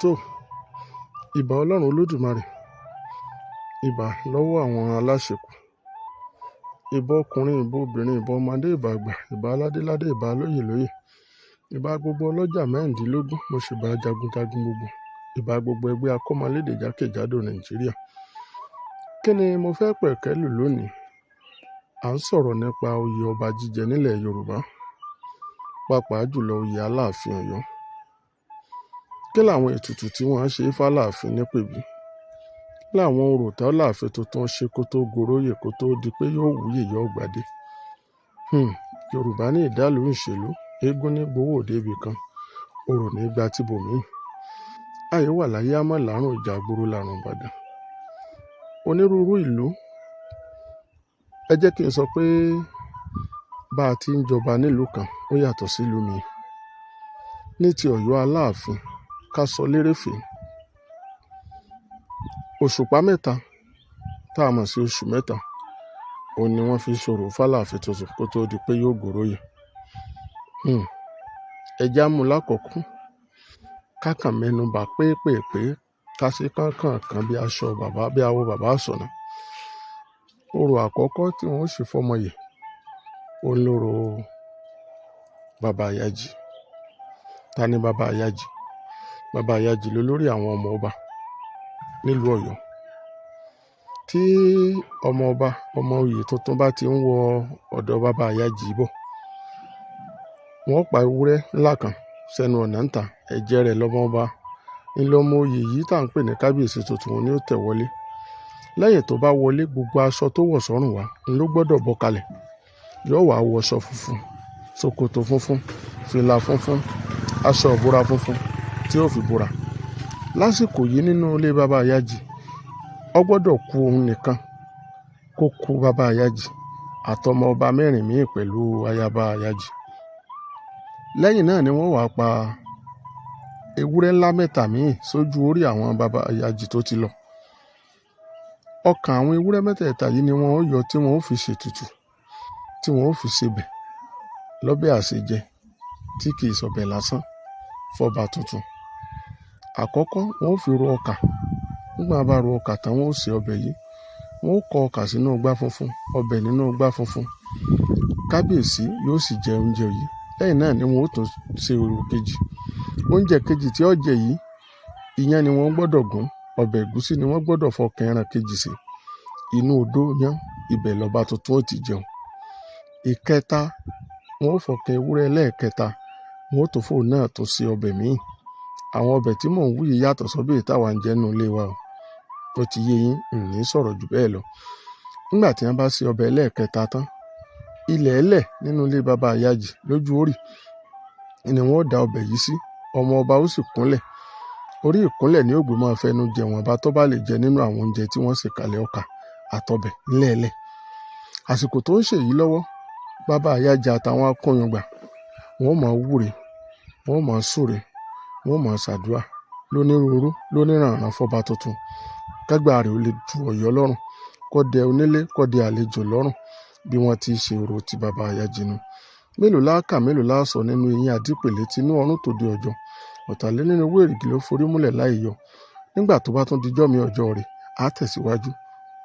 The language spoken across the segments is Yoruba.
Tó, ìbà Ọlọ́run Olódùmarè, ìbà lọ́wọ́ àwọn aláṣekù, ìbà ọkùnrin, ìbà obìnrin, ìbà ọmọdé, ìbà àgbà, ìbà aládéládé, ìbà lóyè lóyè, ìbà gbogbo ọlọ́jà mẹ́rìndínlógún, mo sì bá jagunjagun gbogbo, ìbà gbogbo ẹgbẹ́ akọ́mọlédè jákèjádò Nàìjíríà. Kí ni mo fẹ́ pẹ̀kẹ́lù lónìí? À ń sọ̀rọ̀ nípa oyè ọba jíjẹ nílẹ̀ Yorùbá, pàápàá jùlọ oyè Aláàfin Ọ̀yọ́. Kí làwọn ètùtù tí wọ́n ṣe fáláàfin nípèbí? Kí làwọn orò táláàfin tuntun ṣe kó tó goróyè kó tó di pé yóò wúyè yóò gbadé? Yorùbá ní ìdálù ń ṣèlú, eégún ní gbowó òde ibì kan, orò ní gba tibòmíì. Ayé wà láyé á mọ̀ lárùn ìjà àgbòrò làrùn Ìbàdàn. Onírúurú ìlú, ẹ jẹ́ kí n sọ pé bá a ti ń jọba nílùú kan ó yàtọ̀ sílùú míì. Ní ti Ọ̀yọ́ Aláàfin, ká sọ lérèfé, òṣùpá mẹ́ta tá a mọ̀ sí oṣù mẹ́ta, òun ni wọ́n fi ṣorò fáláàfin tuntun kó tó di pé yóò goróyè. Hmm. Ẹ já mú lákọ̀ọ́kọ́, ká kàn mẹ́nu bà pépèpé, ká ṣe kánkànkan bí aṣọ bàbá bí awo bàbá àsọ̀nà. Orò àkọ́kọ́ tí wọ́n ó ṣe fọ́mọyè, òun lorò bàbá Ìyájì. Ta ni bàbá Ìyájì? Bàbá Ìyájì lolórí àwọn ọmọ ọba nílùú Ọ̀yọ́. Tí ọmọ ọba, ọmọ oyè tuntun bá ti ń wọ ọ̀dọ̀ bàbá Ìyájì bọ̀, wọ́n ó pa ewúrẹ́ ńlá kan sẹ́nu ọ̀nà ńta, ẹ̀jẹ̀ rẹ̀ lọmọ ọba. Ńlọmọ oyè yìí tá ń pè ní kábíyèsí tuntun ni ó tẹ̀ wọlé. Lẹ́yìn tó bá wọlé, gbogbo aṣọ tó wọ̀ sọ́rùn wá ń ló gbọ́dọ̀ bọ́ kalẹ̀. Yóò wá wọṣọ funfun, ṣòkòtò funfun, fìlà funfun, aṣọ ìbora funfun tí ó fi bora. Lásìkò yìí nínú ilé bàbá Ìyájì, ó gbọ́dọ̀ ku òun nìkan, kó ku bàbá Ìyájì àtọmọ ọba mẹ́rin míì pẹ̀lú ayaba Ìyájì. Lẹ́yìn náà ni wọ́n wá pa ewúrẹ́ ńlá mẹ́ta míì sójú orí àwọn bàbá Ìyájì tó ti lọ. Ọkàn àwọn ewúrẹ́ mẹ́tẹ̀ẹ̀ta yìí ni wọ́n ó yọ tí wọ́n ó fi ṣètùtù, tí wọ́n ó fi sebẹ̀ lọ́bẹ̀ àsèjẹ tí kì í sọbẹ̀ lásán fọ́ba tuntun. Àkọ́kọ́ wọ́n ó fi ro ọkà. Nígbà wọ́n bá ro ọkà tán, wọ́n ó sè ọbẹ̀ yìí. Wọ́n ó kọ ọkà sínú igbá funfun, ọbẹ̀ nínú igbá funfun. Kábíyèsí yóò sì jẹ oúnjẹ yìí. Lẹ́yìn náà ni wọ́n ó tún ṣe orò kejì. Oúnjẹ kejì tí ó jẹ yìí, iyán ni wọ́n gbọ́dọ̀ gún, ọbẹ̀ ẹ̀gúsí ni wọ́n gbọ́dọ̀ fọkàn ẹran kejì sè. Inú odó yán, ibẹ̀ lọba tuntun ó ti jẹun. Ìkẹta, wọ́n ó fọkàn ewúrẹ́ lẹ́ẹ̀kẹta, wọ́n ó tún fóun náà tún ṣe ọbẹ̀ míì. Àwọn ọbẹ̀ tí mò ń wí yìí yàtọ̀ sọ́bẹ̀ èyí táwa ń jẹ nínú ilé wa o. Ó ti yé yín, n ní sọ̀rọ̀ jù bẹ́ẹ̀ lọ. Nígbà tí wọ́n bá ṣe ọbẹ̀ ẹlẹ́ẹ̀kẹta tán, ilẹ̀ẹ́lẹ̀ nínú ilé bàbá Ìyájì lójú orí ni wọ́n ó da ọbẹ̀ yìí sí. Ọmọ ọba ó sì kúnlẹ̀. Orí ìkúnlẹ̀ ni ó gbé máa fẹnu jẹ wọ̀nba tó bá lè jẹ nínú àwọn oúnjẹ tí wọ́n sè kalẹ̀ ọkà àtọbẹ̀ nílẹ̀ẹ́lẹ̀. Àsìkò tó ń ṣèyí lọ́wọ́, bàbá Ìyájì àtàwọn akóyangba, wọ́n ó máa wúre, wọ́n ó máa súre, wọ́n ó máa ṣàdúrà lónírúurú lóníranran fọ́ba tuntun. Kágbà rẹ̀ ó lè tu Ọ̀yọ́ lọ́rùn, kó dẹ onílé, kó dẹ àlejò lọ́rùn bí wọ́n ti ṣe orò ti bàbá Ìyájì nù. Mélòó la kà, mélòó la sọ nínú eyín adípèlé tinú ọ̀run tòde ọjọ́. Ọ̀tàlénírínwó èrìgì ló forí múlẹ̀ láì yọ. Nígbà tó bá tún dijọ́ mi ọjọ́ rẹ̀, á tẹ̀síwájú.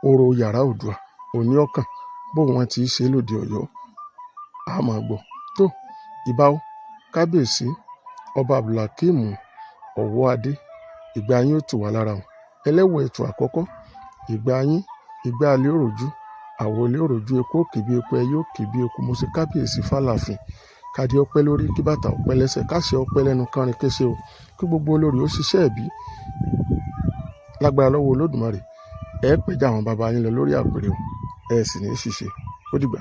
Orò yàrá Oòduà, òní ọ̀kan, bó wọ́n ti ṣe lóde Ọ̀yọ́, a máa gbọ́. Tó, ìbà o, kábíyèsí, ọba Abdulhakeem Ọwọ́adé, ìgbà yín ó tù wá lára o. Ẹlẹ́wù ẹ̀tù àkọ́kọ́, ìgbà yín, ìgbà alẹ́ òròjú, àwọ̀ ilé òròjú, eku ó ké bí eku, ẹyẹ ó ké bí eku. Mo ṣe kábíyèsí fáláàfin. Kádé ọpẹ́ lórí, kí bàtà ọpẹ́ lẹ́sẹ̀, káṣẹ ọpẹ́ lẹ́nu kánrin kéṣe o. Kí gbogbo olórí ó ṣiṣẹ́ ẹ̀bí lágbára lọ́wọ́ Olódùmarè. Ẹ pẹ́ jà àwọn baba yín lọ lórí àpèrè o. Ẹ sì ní ṣìṣe. Ó dìgbà.